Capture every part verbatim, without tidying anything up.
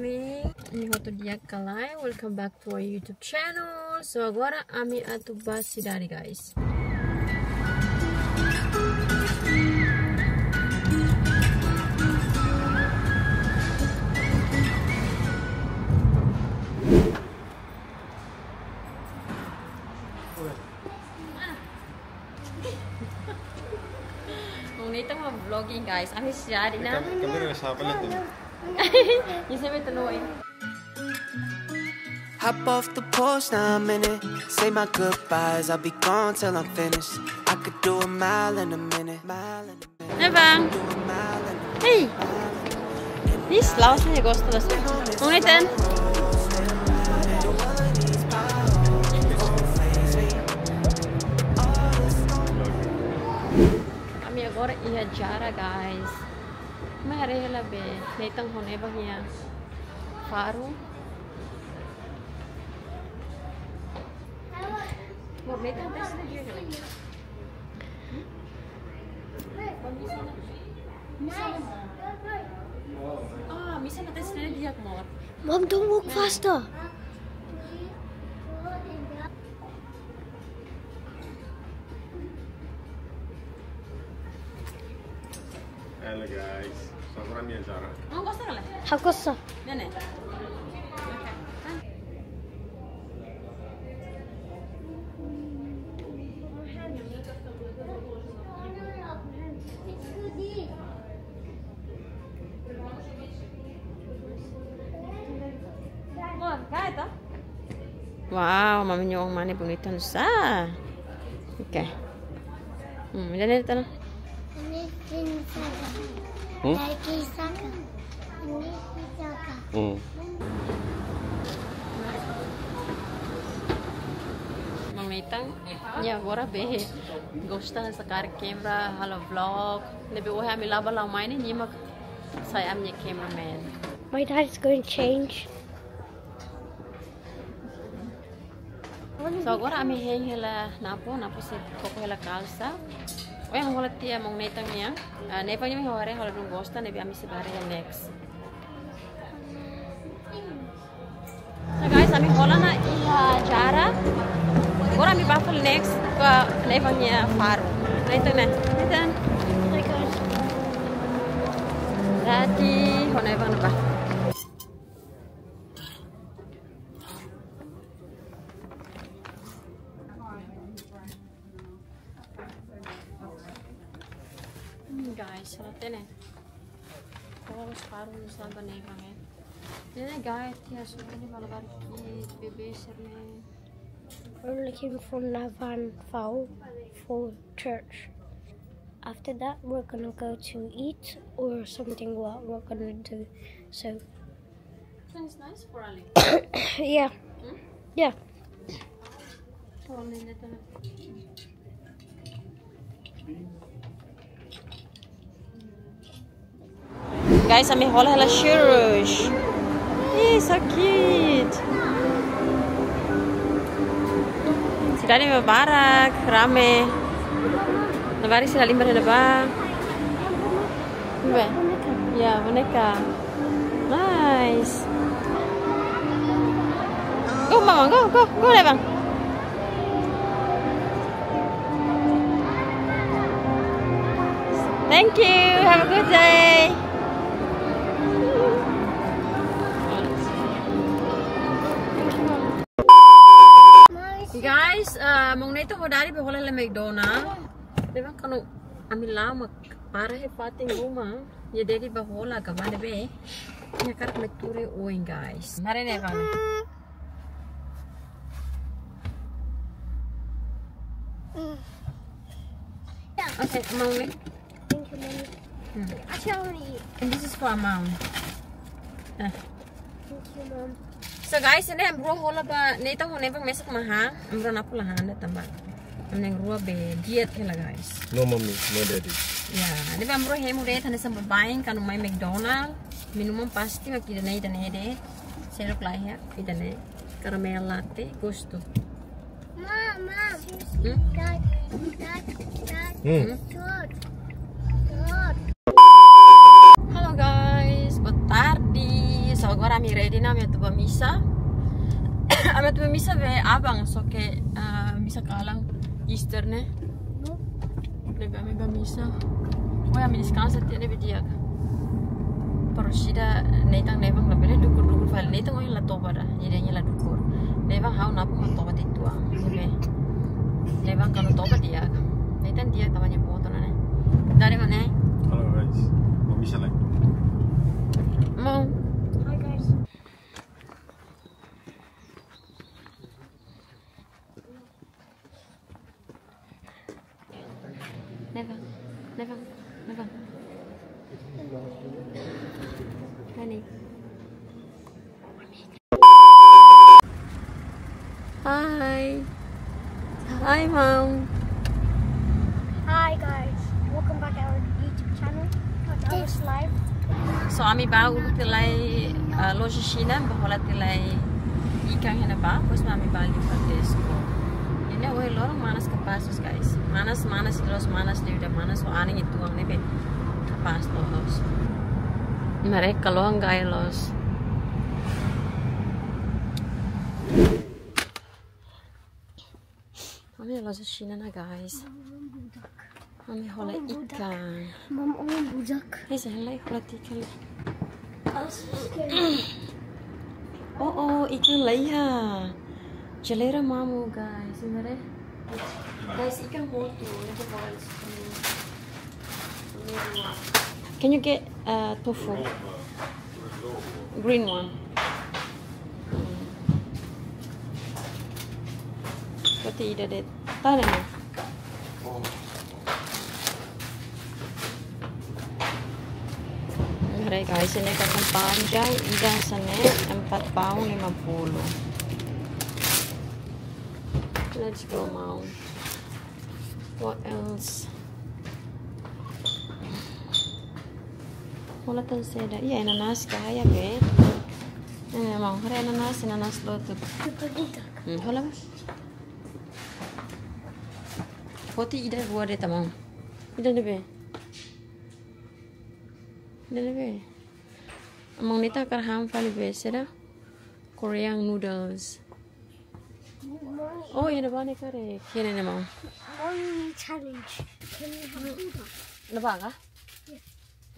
Imi hotu di'ak ka lae, welcome back to our YouTube channel. So agora ami atu ba sidade, guys. Maun Nathan mau vlogging, guys. Ami sidade ona. Kam-, kamera siapa lihat ini? Ini saya betul, eh. Hop off the porch now a minute. Say my goodbyes, I'll be gone till I'm finished. I could do a mile in a minute. Mile in a minute. Ne'ebá. Hey. Ih, laos ne'e gosta das. Maun Nathan. Ami agora iha Zara, guys. Mai haree hela be Nathan ho Nevan nia faru. Maun Nathan tes ne'e di'ak ka lae? Ah, mi sana tes ne'e di'ak, amor. Mom, don't walk faster. Hello guys, so agora ami iha Zara. Maun gosta ka lae? Ha'u gosta. Ne'e ne'e. Wow, mami nia oan mane bonita nusá. Oke. Hmm, ida-ne'e tana. Ini sin saka. Hmm? Lagi saka. Ini saka. Hmm. Maun Nathan, ya, agora be gosta sakarak kamera, halo vlog. Ne'ebé ohin ami la'o ba la'o mai ne'e, nia mak sai ami-nia cameraman. My dad is going to change. So agora ami hein hela Napo, Napo sei koko hela kalsa. Ohin ami hola tiha Maun Nathan nian. Ah, Nevan nian ha'u haree halo dun gosta, ne'ebé ami sei ba haree next. So guys, ami hola ona iha Zara. Agora ami ba fali next ka Nevan nia faru. Nathan ne'e. Nathan. Daddy, ho Nevan ba. Hmm, guys, rate ne'e. Oh, separuh nusá ba Nevan, eh. Ne'e, guys, ya sudah ini malam hari ki bebé serne. We're looking for Navan Fau for church. After that, we're gonna go to eat or something what we're gonna do. So, This is nice for Ali. Yeah. Hmm? Yeah. Oh, ini dah. Guys, ami hola hela Shirus. Ih, so cute. Sidade ne'e barak, rame. Labarik sira limbah ne'ebá. Be? Ya, boneka. Nice. Go, mama, go, go, go, Nevan. Thank you. Have a good day. Guys, eh, Maun Nathan ho Daddy be hola hela McDonald. Nevan kanu ami la'o mak para iha fatin ruma. Nia daddy ba hola ka ba ne'ebé. Nia hakarak mai tuur oin, guys. Haree ne'e, Nevan. Mm. Okay, Maun ne'e. Thank you, Mommy. Hmm. Actually, I wanna eat. And this is for Maun. Ah. Thank you, Mom. So guys, ne'e ami rua hola ba, Nathan ho Nevan mesak mak han, ami rua Napo la han de'it tanba ami na'in-rua be diet hela, guys. No mommy, no daddy. Ya, ne'ebé ami rua hemu de'it hanesan baibain, kanu mai McDonald, minuman pasti mak ida-ne'e, ida-ne'e de'it. Seluk laiha, ida-ne'e. Caramel latte, gostu. Mama. Hmm? Dad, dad, dad. Hmm. Dad. Dad. Halo guys, boa tarde. So Agora ami ready ona, ami atu bá misa. Ami atu bá misa be aban, só ke, ah, misa kalan Easter ne'e. Ne'ebé ami bá misa. Ohin ami deskansa tiha ne'ebé di'ak. Pero sida Nathan, Nevan labele dukur-dukur fali. Nathan ohin la toba ida, jadi nia la dukur. Nevan ha'u-nia apá mak toba tiha uitoan. Nevan kuandu toba di'ak. Nathan di'ak tanba nia moto ne'e. Dari mana? Halo guys, bá misa lai. Mau. Hi guys. Nevan, Nevan, Nevan. Honey. Hi. Hi, Mom. Hi guys, welcome back to our YouTube channel. That was live. So ami bá uluk tiha lai, ah, loja Xina, bá hola tiha lai ikan iha ne'ebá, depois ami bá liu fali Tesco. Ne'e ohin loron manas kapás, guys. Manas, manas, loos manas, liu da manas, ho anin uitoan ne'ebé kapás loos. Mereka lohan gaya loos. Ami loja Xina ona, guys. Ami hola ikan. Mom, oin budak. Esa, lai hola tiha ikan. Oh, oh, ikan laiha. Jeleira mamu, guys. Mare. Guys, ikan hotu. Ne'e ke hola di sini. Can you get, uh, tofu? Green one. Roti ida de'it. Tara no. Haree guys, ne'e kacang panjang ida hanesan ne'e empat pound lima puluh. Let's go, Mom. What else? Hola tan seda. Iya, ananas kaya be. Eh, Mom, haree ananas, ananas lotuk. Hmm, hola. Foti ida rua de'it, Mom. Ida ne'ebé? Ida ne'ebé? Mom, ita hakarak han fali be, seda? Korean noodles. Oh, iha ne'ebá ne'e karik. Iha ne'e, Mom. Morning challenge. Can we have budak? Ne'ebá ka? Yes.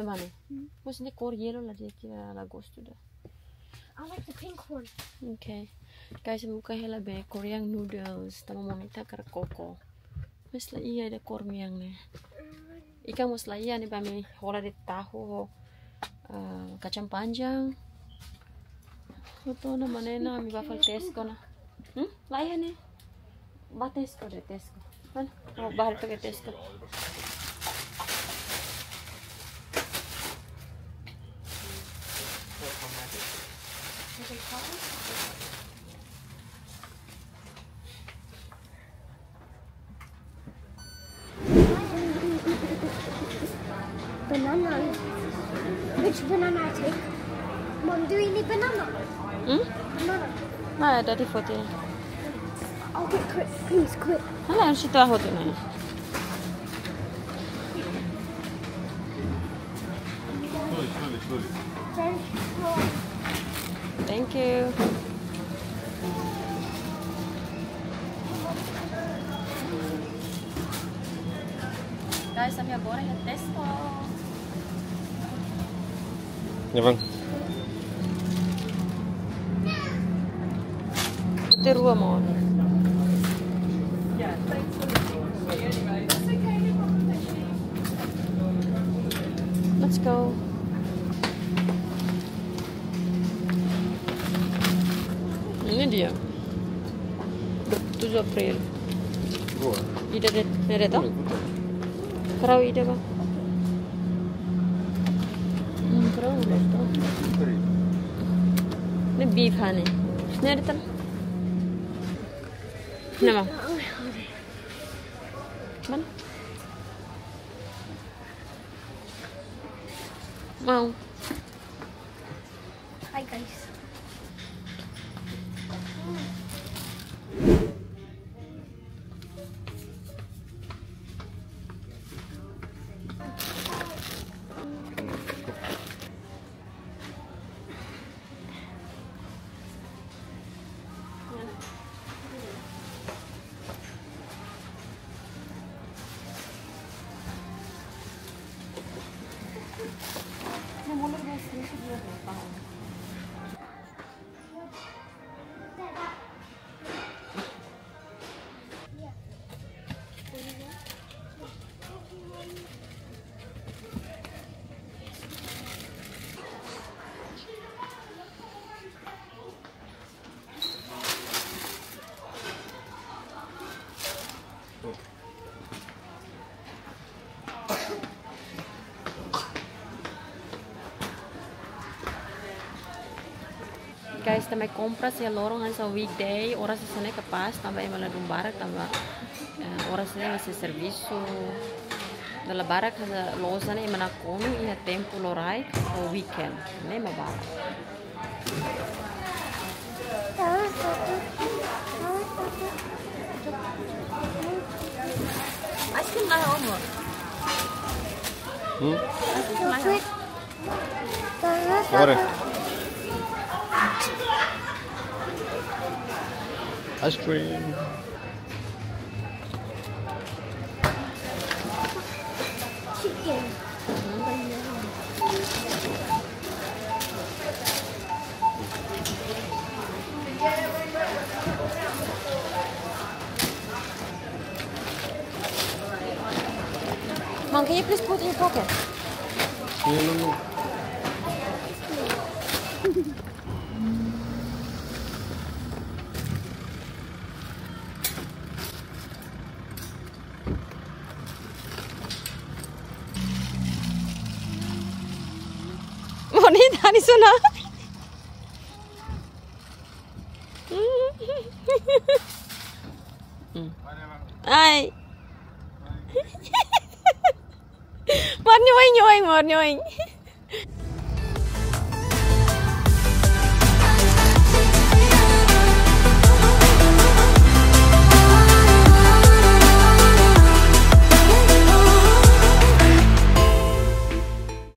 Ne'ebá ne'e? Hmm. Mas ne'e kór yellow la di'ak, la gostu ida. I like the pink one. Okay. Guys, buka hela be Korean noodles, tanba Mom ita hakarak koko. Mas laiha ida kór mean ne'e. Ikan mós laiha, ne'ebé ami hola de'it tahu ho, eh, kacang panjang. Hotu ona mak ne'e ona, ami bá fali Tesco ona. Hmm? Laiha ne'e. Bá Tesco de'it, Tesco. Mana? Oh, bá fali Tesco. Banana. Which banana I take? Mom, do we need banana? Hmm? Banana. Ah, Daddy foti. I'll get quick, please, quick. Hala, situ hotu ona. Thank you. Guys, ami agora iha Tesco. Ya, Bang. Foti rua, Mom. Let's go. Ini dia. Dua puluh tujuh April. Rua. Ida de'it, ne'e de'it, toh? Rua, rua. Karau ida ba. Hmm, karau ida, toh. Rua. Ne'e beef, honey. Ne'e de'it, toh? Ne'e, Mom. Mana? Mau. Hi, guys. Guys, ita mai kompras iha loron hanesan weekday, oras hanesan ne'e kapás, tanba ema ladún barak, tanba, eh, oras ne'e ema sei servisu. Dala barak hanesan loja ne'e ema nakonu iha tempu loraik ou weekend. Ne'e mak barak. Ice cream lah, Omor. Hmm? Ice cream lah. Agora. Ice cream. Chicken. Mom, can you please put in your pocket? No, no, no. Moni, tani suna. Ai. Mor nyoing, nyoing, mor nyoing.